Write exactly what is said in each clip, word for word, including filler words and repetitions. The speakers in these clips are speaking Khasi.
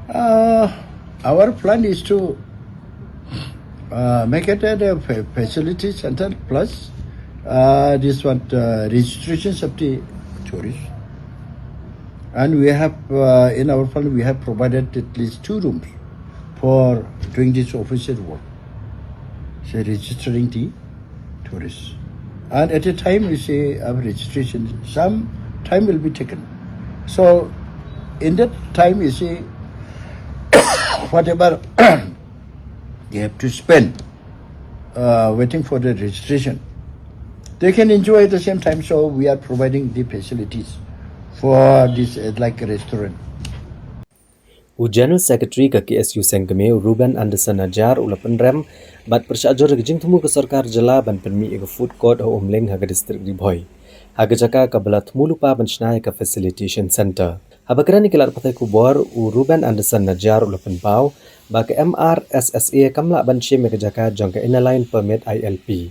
Uh, our plan is to uh, make it a, a fa- facility center plus uh, this one uh, registration of the tourists. And we have uh, in our plan we have provided at least two rooms for doing this official work. So registering the tourists. And at a time, you see, of registration, some time will be taken. So, in that time, you see, whatever they have to spend uh, waiting for the registration, they can enjoy at the same time. So, we are providing the facilities for this uh, like restaurant. U General Secretary ka K S U Sengkmie, u Ruben Anderson Najar, u la pynrem bad pyrshah jur ïa ka jingthmu ka sorkar jylla ban pynmih ïa ka food court ha Umling ha ka district Ri Bhoi, ha ka jaka kaba la thmu lypa ban shna ïa ka facilitation center. Haba kren ïa ki lad pathai khubor, u Ruben Anderson Najar u la pynpaw ba ka M R S S A kam lah ban shim ïa ka jaka jong ka Inner Line Permit I L P.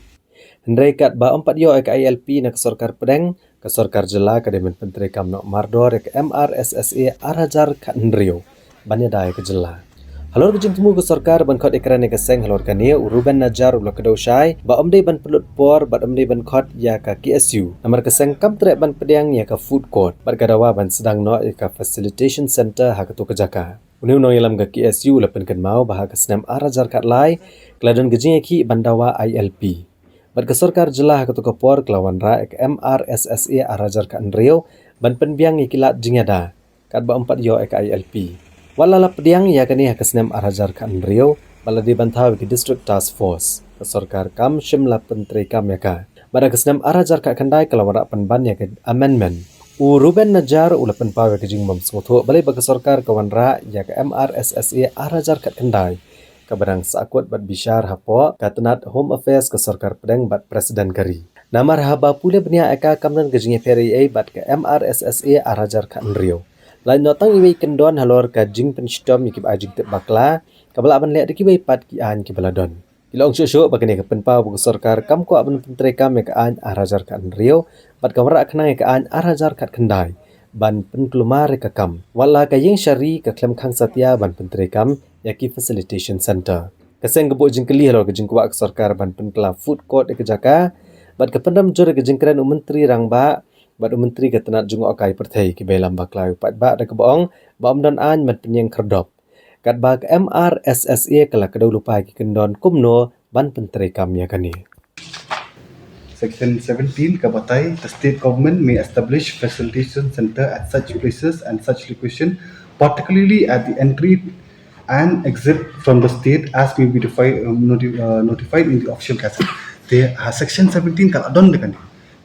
Hynrei katba ym pat ïoh ïa ka I L P na ka sorkar pdeng, ka sorkar jylla ka dei ban pyntreikam noh mardor ïa ka M R S S A ar hajar khathynriew ban ïada ïa ka jylla. Halor ka jingthmu ka sorkar ban khot ïakren ïa ka seng halor kane, u Ruben Najar u la kdew shai ba ym dei ban pynlut por bad ym dei ban khot ïa ka K S U namar ka seng kam treh ban pdiang ïa ka food court bad ka dawa ban sdang noh ïa ka facilitation center ha kato ka jaka. Une u nongïalam ka K S U u la pynkynmaw ba ha ka snem ar hajar khatlai ka la don ka jingïakhih ban dawa I L P. Bad ka sorkar jylla ha kato ka por ka la wanrah ïa ka M R S S A ar hajar khathynriew ban pynbiang ïa ki lad jingïada katba ym pat ïoh ïa ka I L P. Wat la la pdiang ïa kane ha ka snem ar hajar khathynriew bad la dei ban thaw ïa ki District Task Force, ka sorkar kam shym la pyntreikam ïa ka. Bad ha ka snem ar hajar khatkhyndai ka la wanrah pynban ïa ka amendment. U Ruben Najar u la pynpaw ïa ka jingbym sngewthuh balei ba ka sorkar ka wanrah ïa ka M R S S A ar hajar khatkhyndai kaba dang sahkut bad bishar hapoh ka tnat Home Affairs ka sorkar pdeng bad President ka ri. Namar haba pule bniah ïa ka kam don ka jingïapher ei ei bad ka M R S S A ar hajar khathynriew. Lait noh tang iwei i kyndon halor ka jingpynshitom ïa kiba ai jingtip bakla kaba lah ban leh da kiwei pat ki aiñ kiba la don. Ki la ong shuh shuh ba kane ka pynpaw ba ka sorkar kam kwah ban pyntreikam ïa ka aiñ ar hajar khathynriew bad ka wanrah khnang ïa ka aiñ ar hajar khatkhyndai ban pynkulmar ïa ka kam. Wat la ka ïing shari ka khlem khang satia ban pyntreikam ïa ki facilitation center. Ka seng ka buh jingkylli halor ka jingkwah ka sorkar ban pynkylla food court ïa ka jaka bad ka pynrem jur ïa ka jingkren u Myntri Rangbah bad u Myntri ka tnat jngohkai pyrthei kiba ïalam bakla ïa u paidbah da kaba ong ba ym don aiñ ban pynïeng khyrdop. Katba ka M R S S A ka la kdew lypa ïa ki kyndon kumno ban pyntreikam ïa kane. Section seventeen ka batai, the state government may establish facilitation center at such places and such location, particularly at the entry and exit from the state as may be defi- um, noti- uh, notified in the official gazette. Te ha section seventeen ka la don da kane.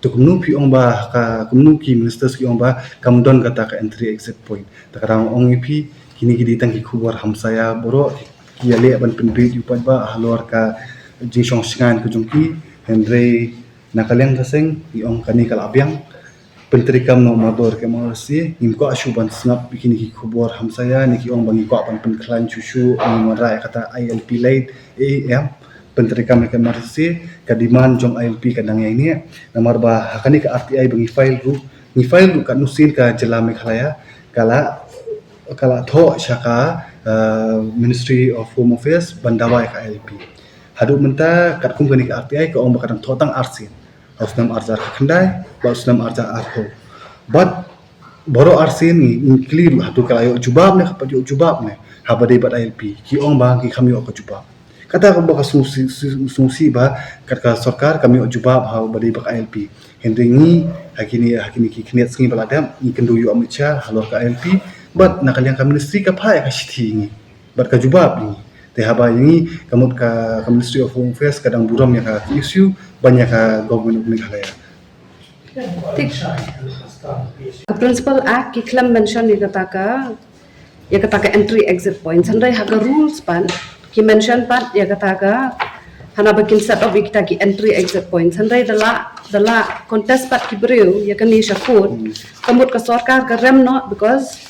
Te kumno phi ong ba ka kumno ki ministers ki ong ba kam don kata ka entry exit point. Te ka dang ong ïa phi kine ki dei tang ki khubor hamsaia baroh ki ïaleh ban pynbeit ïa u paidbah halor ka jingshong shngaiñ ka jong ki. Hynrei na ka liang ka seng ngi ong kane ka la biang. Pyntreikam noh mardor ka M R S S A, ngim kwah shuh ban sngap ïa kine ki khubor hamsaia ne ki ong ba ngi kwah ban pynkhlaiñ shuh shuh, ngim wanrah ïa kata I L P leit, eh, em. Pyntreikam ïa ka M R S S A, ka demand jong I L P ka dang ïaineh. Namar ba ha kane ka R T I ba ngi file ruh, ngi file ruh katno sien ka jylla Meghalaya ka la ka la thoh sha ka, uh, Ministry of Home Affairs ban dawa ïa ka I L P. Haduh mynta katkum kane ka R T I ka ong ba ka dang thoh tang arsien. Ha u snem ar hajar khatkhyndai bad u snem ar hajar arphew. Bad baroh arsien ngi, ngi kylli ruh hato ka la ïoh jubab ne, ka pat ïoh jubab ne haba dei bad I L P. Ki ong ba ki kham ïoh ka jubab. Kata kaba ka sngewsih, sngewsih ba kat ka sorkar kam ïoh jubab haba dei bad I L P. Hynrei ngi ha kine, ha kine ki khyndiat sngi ba la dep ngi kynduh ïoh Amit Shah halor ka I L P. Bad na ka liang ka ministry ka phah ïa ka shithi ïa ngi bad ka jubab ïa ngi. Te haba ïa ngi ka mut ka, ka Ministry of Home Affairs ka dang burom ïa ka K S U ban ïa ka Government of Meghalaya. Ka Principal Act ki khlem mention ïa kata ka, ïa kata ka entry exit points. Hynrei ha ka rules pat ki mention pat ïa kata ka, hana ba kin set up ïa kita ki entry exit points. Hynrei da la, da la contest pat ki briew ïa kane sha court, ka mut ka sorkar ka rem noh because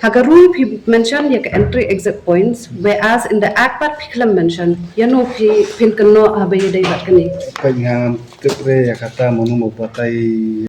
ha ka rule phi mention ïa ka entry exit points, whereas in the act pat phi khlem mention. Ïano phi, phin kynnoh haba ïadei bad kane? Peit, ngam tip re ïa kata, mano ba batai.